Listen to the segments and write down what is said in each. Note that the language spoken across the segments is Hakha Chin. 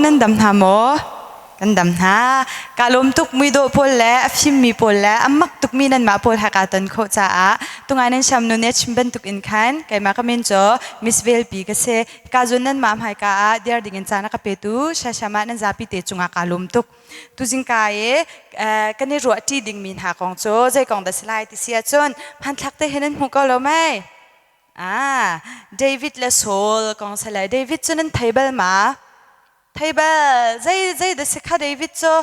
Nan dam hna maw? Kan dam hna. Ka lawm tuk muidawh pawl le a fimmi pawl le a mak tukmi nanmah pawl he kaa ton khawh caah tungai nan siamnu nih a chim bantuk in khan keimah ka min cu Miss Velpi ka si. Ka zun nanmah hmaika ah dir dingin caan a ka petu Shasham ah nan zapi te cungah kaa lawm tuk. Tuzingka i kan i ruahṭi dingmi hna kong cu zei kong dah si lai ti si ahcun hmanthlak te he nan hmu ko lo mei? Ah, David le Saul kong si lai. David cu nan thei bal ma? Thei bal. Zei zei dah si kha David cu?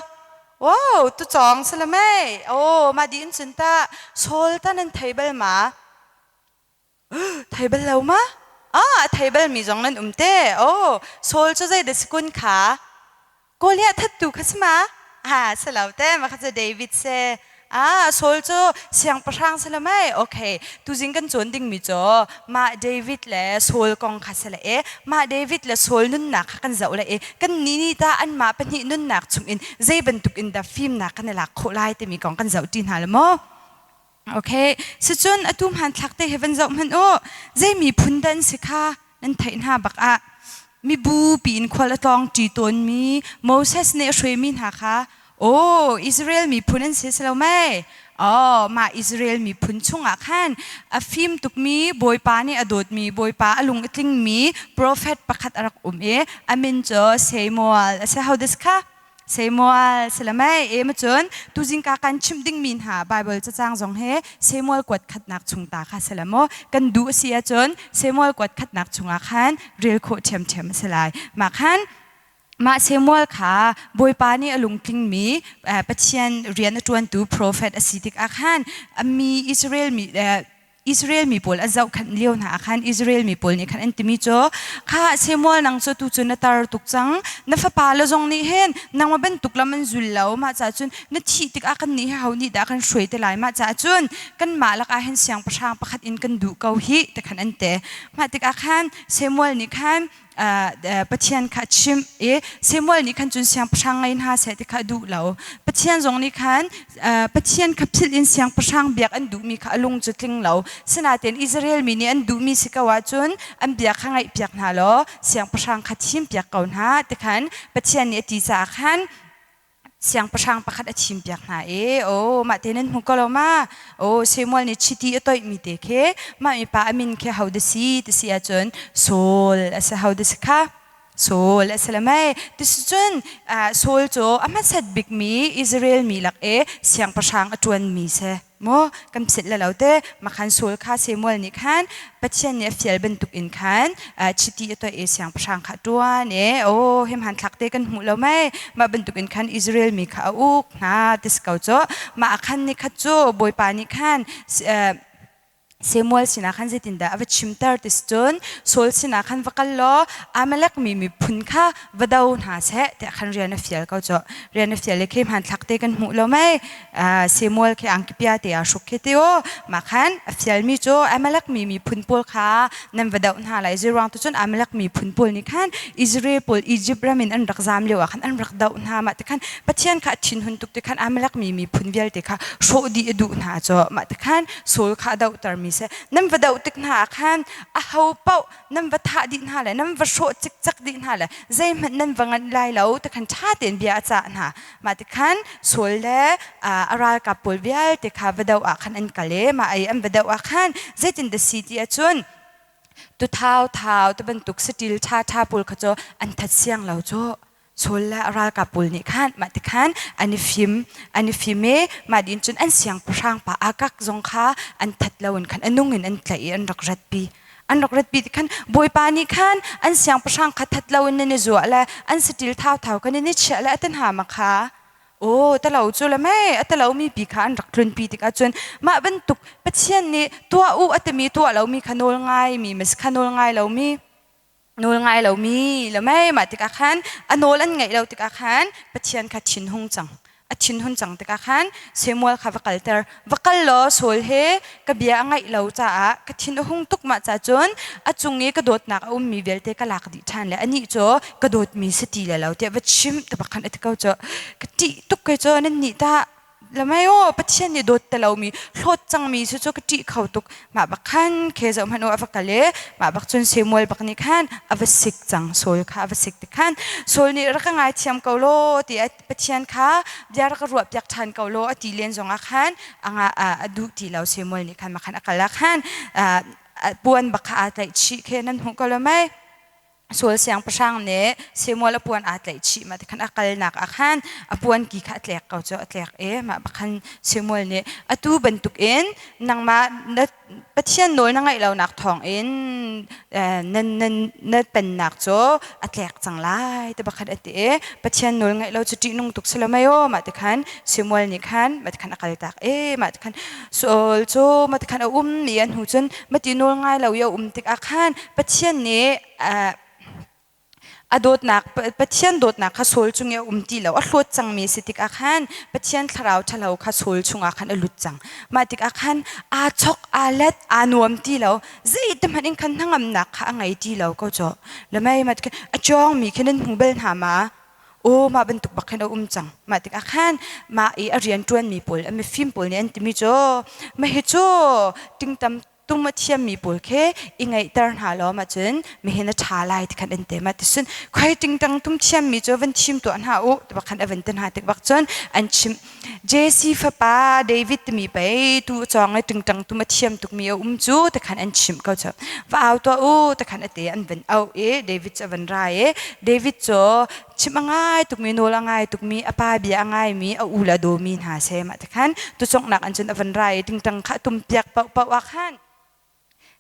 Wow, tu cawng si la mei? Oh, mah di in cun ta Saul ta nan thei bal ma? Thei bal lo ma? Ah, a thei bal mi zong nan um te. Oh, Saul cu zei dah si kun kha? Goliath thattu kha si ma? Ah, si lo te, mah kha cu David si. Ah, Saul cu siangpahrang si lo mei? Okay, tuzing kan cawn dingmi cu mah David le Saul kong kha si le e, mah David le Saul nunnak kha kan zoh le e, kan nih nih tah anmah pahnih nunnak chungin zei bantuk in dah fimnak kan i lak khawh lai timi kong kan zoh ṭi hna le maw? Okay, sicun atu hmanthlak te hi van zoh hmanh u. Zei miphun dah an si kha nan theih hna bak ah mibu piin khual a tlawng ṭi tawnmi Moses nih a hruaimi hna kha oh Israel miphun an si si lo mei? Oh, mah Israel miphun chungah khan a fim tukmi Bawipa nih a dawtmi Bawipa a lung a tlingmi profet pakhat a rak um i a min cu Samuel a si. Ho dah si kha? Samuel silamei e ma cun tuzingka kan chimh dingmi hna Bible cacang zong he Samuel kuat khatnak chung ta kha si la maw kan duh a si ahcun Samuel kuat khatnak chungah khan rel khawh ṭhiamṭhiam a si lai. Mah khan mah Samuel kha Bawipa nih a lungtlingmi Pathian rian a ṭuantu profet a si tikah khan a mi Israel mi Israel mi pawl a zohkhenh lio hna ah khan Israel mi pawl nih khan an timi cu kha Samuel nang cu tu cu na tar tuk cang na fapa le zong nih hin nangmah bantuk lam an zul lo mah caah cun na thih tikah kan nih hi ho nih dah kan hruai te lai mah caah cun kanmah lakah hin siangpahrang pakhat in kan duh ko hih ti khan an ti mah tikah khan Samuel nih khan Pathian kha a chimh i Samuel nih khan cun siangpahrang ngei hna seh ti kha a duh lo. Pathian zong nih khan Pathian kha philh in siangpahrang biak an duhmi kha a lung cu tling lo. Sinain Israel mi nih an duhmi si ko ahcun an bia kha ngaihpiak hna law siangpahrang kha thimpiak ko hna ti khan Pathian nih a ti caah khan siangpahrang pakhat a thimpiak hna i oh mah te nan hmu ko lo ma oh Samuel nih chiti a toihmi te khi mah mipa a min khi ho dah si ti si ahcun Saul a si ho dah si kha Saul a si le mei tisicun Saul cu a hmasat bikmi Israel mi lak i siangpahrang a ṭuanmi si Maw kan philh le lo te makhan Saul kha Samuel nih khan Pathian nih a fial bantuk in khan chiti a toih i siangpahrang kha ṭuan i aw hi hmanthlak te kan hmuh lo mei mah bantuk in khan Israel mi kha a uk hna ti si ko cu mah khan ni khat cu Bawipa nih khan Samuel sinah khan zeitindah a va chimter ti si cun Saul sinah khan va kal law Amalek mi miphun kha va do hna seh tiah khan rian a fial ko cu rian a fial i khi hmanthlak te kan hmuh lo mei Samuel khi angki pia te aa hruk khi ti u mah khan a fialmi cu Amalek mi miphun pawl kha nan va doh hna lai zeiruang tu cun Amalek miphun pawl nih khan Israel pawl Egypt ram in an rak zam lio ah khan an rak doh hna mah ti khan Pathian kha a thinhun tuk ti khan Amalek mi miphun vialte kha hrawh dih a duh hna cu mah ti khan Saul kha a dohtermi si nan va doh tik hna ah khan aho paoh nan va thah dih hna le nan va hrawh cikcek dih hna le zeihmanh nan va nganh lai lo ti khan ṭha tein bia a cah hna mah ti khan Saul le a ralkap pawl vialte kha va doh ah khan an kal i mah ei an va doh ah khan zeitindah si ti ahcun tuthau thau ti bantuk saṭil ṭha ṭha pawl kha cu an that siang lo cu Saul le a ralkap pawl nih khan mah ti khan an i fim an i fim i mah din cun an siangpahrang pa Agag zong kha an that lo in khan a nung in an tlaih i an rak ratpi an rak ratpi ti khan Bawipa nih khan an siangpahrang kha that lo in nan i zuah le an saṭil thauthau khan in i chiah le a ti hna ma kha aw talo cu le mei a talo mi pi kha an rak tlunpi tikah cun mah bantuk Pathian nih tuah u a timi tuah lomi kha nawl ngai mi mas kha nawl ngai lomi nawl ngai lomi le mei mah tikah khan a nawl an ngaih lo tikah khan Pathian kha thinhung cang a thinhun cang tikah khan Samuel kha va kalter va kal law Saul he ka bia a ngaih lo caah ka thin a hung tuk mah ca cun a cung i ka dawtnak a ummi vialte ka lak dih ṭhan le anih cu ka dawtmi si ti le lo tiah va chim ti bak khan a ti ko cu ka ṭih tuk kei cu nan nih tah. Lamai aw Pathian nih dawt te lomi hlawt cangmi cu cu ka ṭih kho tuk. Mah bak khan khe zoh hmanh u a va kal i mah bak cun Samuel bak nih khan a va sik cang. Saul kha a va sik ti khan Saul nih rak ka ngaithiam ko law ti Pathian kha bia rak ka ruahpiak ṭhan ko law a ti len zongah khan a duh ti lo. Samuel nih khan mah khan a kal ah khan puan bak kha aa tlaih chih khe nan hmuh ko lo mei? Saul siangpahrang nih Samuel a puan aa tlaih chih mah ti khan a kalnak ah khan a puan ki kha a tlek ko cu a tlek i mah bak khan Samuel nih atu bantukin nangmah na Pathian nawl na ngaih lonak thawngin nan nan na pennak cu a tlek cang lai ti bak khan a ti i Pathian nawl ngaih lo cu ṭihnung tuk si lo mei aw mah ti khan Samuel nih khan mah ti khan a kaltak i mah ti khan Saul cu mah ti khan a um i a hnu cun mah ti nawl ngai lo i a um tikah khan Pathian nih a dawtnak Pathian dawtnak kha Saul cung i a um ti lo a hlawt cangmi si tikah khan Pathian thlarau ṭhalo kha Saul chungah khan a lut cang. Mah tikah khan aa chok aa let aa nuam ti lo zeiti hmanh in khan hnangamnak kha a ngei ti lo ko cu. Lamei mah tikah a cawngmi khi nan hmu bal hna ma? Aw mah bantuk bak khin a um cang. Mah tikah khan mah i a rian ṭuanmi pawl a mifim pawl nih an timi cu mah hi cu tingtam tum a thiammi pawl khi i ngeihter hna law mah cun mihin a ṭha lai ti khan an ti. Mah ticun khoi tingtang tum thiammi cu van thim tuah hna u ti bak khan a van ti hna tik bak cun an chimh. Jesse fapa David timi pei tu cawng i tingtang tum a thiam tukmi a um cu ti khan an chimh ko cu. Va au tuah u ti khan a ti an van auh i David cu a van ra i David cu chimh a ngai tukmi nawl a ngai tukmi a pa bia a ngaimi a u le a dawmi hna seh mah ti khan tucawngnak an cun a van ra i tingtang kha a tumpiak paohpaoh ah khan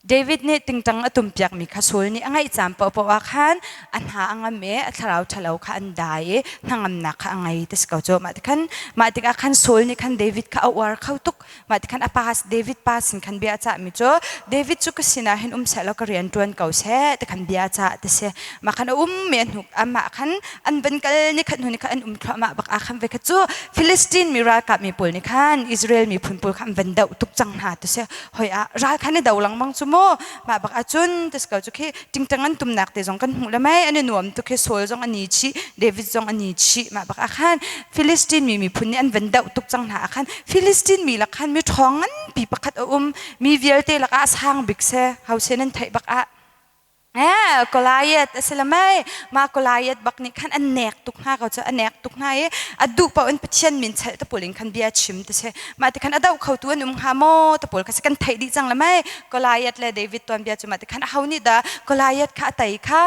David nih tingtang a tumpiakmi kha Saul nih a ngaih caan paohpaoh ah khan a hna a ngam i a thlarau ṭhalo kha an dai i hnangamnak kha a ngei ti si ko cu. Mah tikhan mah tikah khan Saul nih khan David kha a uar kho tuk. Mah tikhan a pa David pa sin khan bia a cahmi cu David cu ka sinah hin um seh law ka rian ṭuan ko seh ti khan bia a cah ti si. Mah khan a um mi a hnuk amah khan an van kal ni khat hnu ni khat an um thluahmah bak ah khan voi khat cu Philistine mi ralkap mi pawl nih khan Israel miphun pawl kha an van doh tuk cang hna ti si. Hoi ah ral khan i do lengmang cu mu mah bak ahcun tis ko cu khi tingtang an tumnak te zong kan hmuh le mei an i nuam tuk khi Saul zong an i chih David zong an i chih mah bak ah khan Philistine mi miphun nih an van doh tuk cang hna ah khan Philistine mi lak khan mi ṭhawng nganpi pakhat a um mi vialte lakah a sang bik se hause nan theih bak ah Goliath a si le mei mah Goliath bak nih khan an nek tuk hna ko cu a nek tuk hna i a duh paoh in Pathian min chelh te pawl in khan bia chim ti si mah ti khan a doh khotu an um hnga maw te pawl kha si kan theih dih cang le mei Goliath le David tuanbia cu mah ti khan aho nih dah Goliath kha a tei kha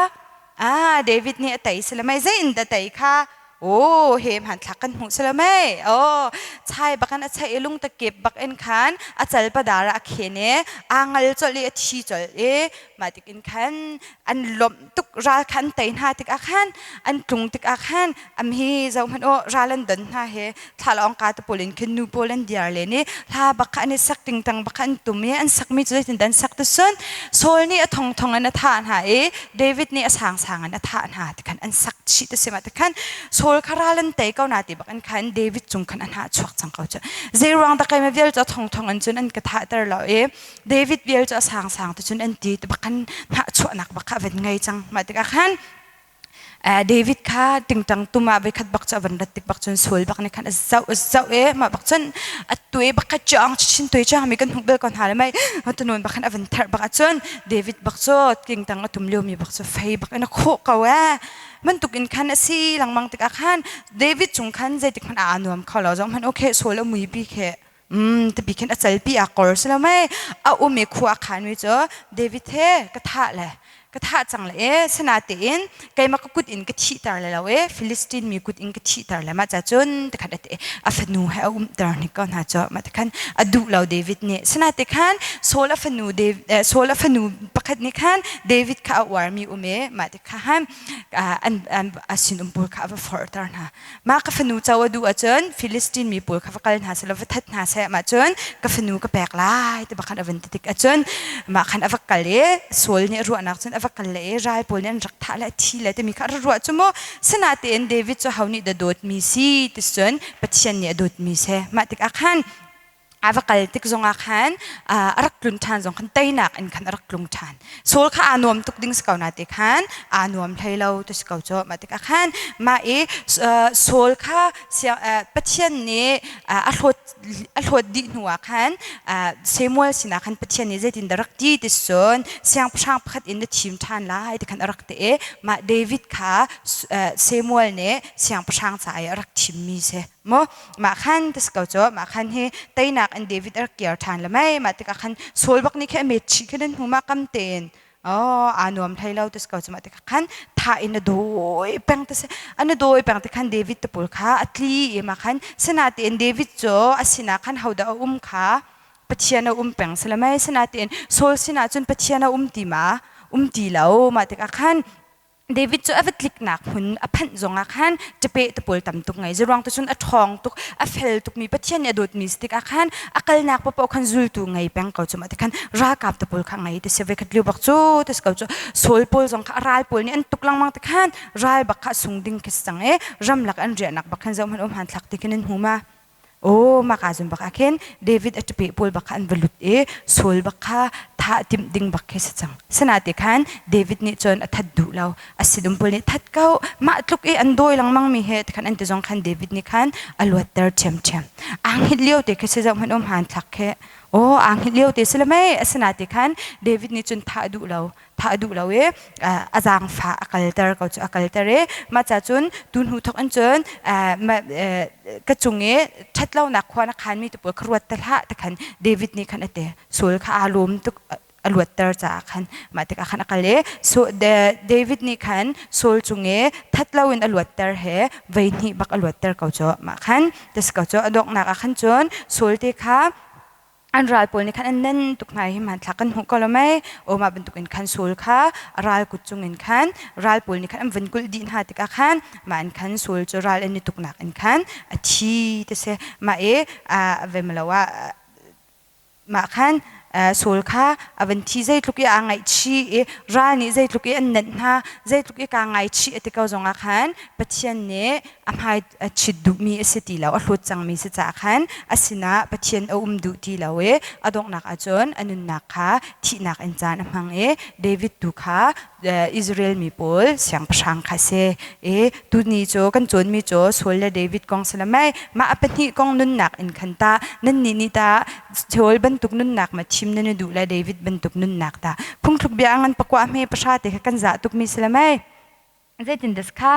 ah David nih a tei si le mei zei in dah tei kha Oh, he hmanthlak kan hmuh silo mei. Oh, chai bakan a chai i lung takip bak in khan a cal padar ah a khen i aa ngal colh i a thi colh i mah tik in khan an lawmh tuk ral kha an tei hna tikah khan an tlung tikah khan am hi zoh hmanh u ral an don hna he thlalawng ka te pawl in khin nu pawl an diar len i hla bak kha an i sak tingtang bak kha an tum i an sakmi cu zeitin dah an sak ti cun Saul nih a thongthong in a thah hna i David nih a sangsang in a thah hna ti khan an sak chih ti si ma ti khan Saul kha ral an tei ko na ti bak in khan David cung khan an hah chuak cang ko cu zei ruang dah keimah vial cu a thongthong in cun an ka thah ter lo i David vial cu a sangsang ti cun an ti ti bak khan hnah chuahnak bak kha a van ngei cang mah tikah khan David kha tingtang tum ah voikhat bak cu a van rat tik bak cun Saul bak nih khan a zoh a zoh i mah bak cun a tuai bak kha cawng chin tuai cawng mi kan hmuh bel ko hna le mei tunun bak khan a van therh bak ahcun David bak cu tingtang a tum liomi bak cu fei bak in a khawh ko ee bantuk in khan a si lengmang tikah khan David cung khan zeitik hmanh aa nuam kho lo zong hmanh okay Saul a mui pi khi tapi khin a calpi a kor si lo mei a um i khua a khan mi cu David he ka thah le ka thah cang le e sinatein keimah ka kut in ka thihter le lo e Philistine mi kut in ka thihter le mah ca cun tikhan a ti a fanu he a umter hnik ko hna cu mah tikhan a duh lo David nih sinate khan Saul a fanu Saul a fanu pakhat nih khan David kha a uarmi um e mah tikha han an a sinum pawl kha a va forhter hna Mah ka fanu co a duh ahcun Filistin mi pawl kha va kal hna seh law va that hna seh mah cun ka fanu ka pek lai ti bak khan a van ti tik ahcun mah khan a va kal i Saul nih a ruahnak cun a va kal le i ral pawl nih an rak thah le a thi le timi kha a ruah cu mu sinatein David cu ho nih dah dawtmi si ti cun Pathian nih a dawtmi si mah tikah khan. A va kal tik zongah khan a rak tlun ṭhan zong khan teinak in khan a rak tlung ṭhan. Saul kha aa nuam tuk ding si ko na ti khan aa nuam hlei lo ti si ko cu. Mah tikah khan mah i Saul kha Pathian nih a hlawt a hlawt dih hnu ah khan Samuel sinah khan Pathian nih zeitindah rak ti ti cun siangpahrang pakhat in na thim ṭhan lai ti khan a rak ti i mah David kha Samuel nih siangpahrang ca i a rak thimmi si. Maw mah khan ti si ko cu mah khan hi teinak in David a rak kir ṭhan le mei mah tikah khan Saul bak nih khin a met chih khin an hmu ma kam tein oh aa nuam hlei lo ti si ko cu mah tikah khan thah in a dawi peng ti si an a dawi peng ti khan David te pawl kha a tli i mah khan sinatein David cu a sinah khan hodah a um kha Pathian a um peng si le mei sinatein Saul sinah cun Pathian a um ti ma um ti lo mah tikah khan David cu a va tliknak hmun a phanh zongah khan ṭapeh tapawl tam tuk ngei. Zeruang te cun a ṭhawng tuk, a fel tukmi Pathian nih a dawtmi si tikah khan a kalnak paohpaoh khan zultu ngei peng ko cu mah ti khan ralkap tapawl kha ngei ti si voi khat liu bak cu ti si ko cu Saul pawl zong kha a ral pawl nih an tuk lengmang ti khan ral bak kha sung ding khi si cang i ramlak an riahnak bak khan zoh hmanh um han thlak ti khin an hmu ma. Aw maka zun bak ah khin David a ṭape pawl bak kha an va lut i Saul bak kha thah timh ding bak khi si cang. Sinate khan David nih cun a that duh lo. A sinum pawl nih that ko mah tluk i an dawi lengmang mi he tikhan an ti zong khan David nih khan a luatter ṭhiamṭhiam. Aa hngilh lio te khi si zoh hmanh um han thlak khi. Aw aa hngilh lio te si le mei asinaite khan David nih cun thah duh lo. Thah a duh lo i a zaangfah a kalter ko cu a kalter i mah ca cun tu hnu thawk in cun ka cung i ṭhatlonak khua na khanmi te pawl kha ruat te hlah ti khan David nih khan a ti. Saul kha aa lawm tuk a luatter caah khan mah tikah khan a kal i David nih khan Saul cung i that loin a luatter he voi hnih bak a luatter ko cu mah khan tas ko cu a donghnak ah khan cun Saul te kha an ral pawl nih khan an nen tuk hna hi hmanthlak kan hmuh ko lo mei aw mah bantukin khan Saul kha a ral kut cungin khan ral pawl nih khan an vun kulh dih hna tikah khan mah in khan Saul cu ral an i tuknak in khan a thi ti si mah i vemlo ah mah khan Saul kha a van thi zeitluk i aa ngaihchih i ral nih zeitluk i an nenh hna zeitluk i kaa ngaichih a ti ko zongah khan Pathian nih a hmai a chit duhmi a si ti lo a hlut cangmi si caah khan a sinah Pathian a um duh ti lo i a donghnak ahcun a nunnak kha thihnak in caan a hmang i David tu kha Israel mi pawl siangpahrang kha si i tuni cu kan cawnmi cu Saul le David kong si le mei mah a pahnih kong nunnak in khan ta nannih nih ta Saul bantuk nunnak ma thim nan i duh le David bantuk nunnak ta phungthluk bia ngan pakua hme pahra te kha kan zah tukmi si le mei zeitin das kha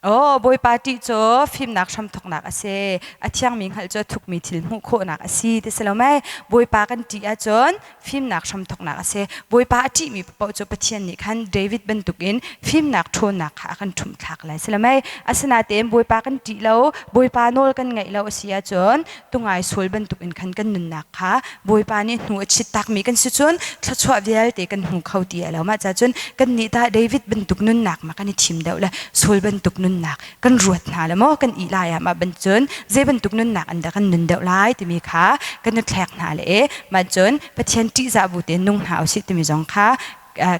Aw, Bawipa ṭih cu fimnak hramthawknak a si. A thiangmi hngalh cu a thukmi thil hmuh khawhnak a si ti si lo mei? Bawipa kan ṭih ahcun fimnak hramthawknak a si. Bawipa a ṭihmi paoh cu Pathian nih khan David bantukin fimnak ṭhawnnak kha a kan ṭhumhthlak lai si lo mei? Asinain Bawipa kan ṭih lo, Bawipa nawl kan ngaih lo a si ahcun tungai sual bantukin khan kan nunnak kha Bawipa nih hnu a chit takmi kan si cun thluachuah vialte kan hmu kho ti a lo. Mah ca cun kannih tah David bantuk nunnak ma kan i thim deuh le Saul bantuk nunnak kan ruat hna le maw kan ih lai ah mah ban cun zei bantuk nunnak an dah kan nun deuh lai timi kha kan i thlek hna le e mah cun Pathian ṭihzah bu tein nung hna usih timi zong kha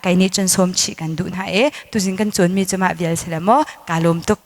kei nih cun sawm chih kan duh hna i tuzing kan cawnmi cu mah vial si le maw kaa lawm tuk.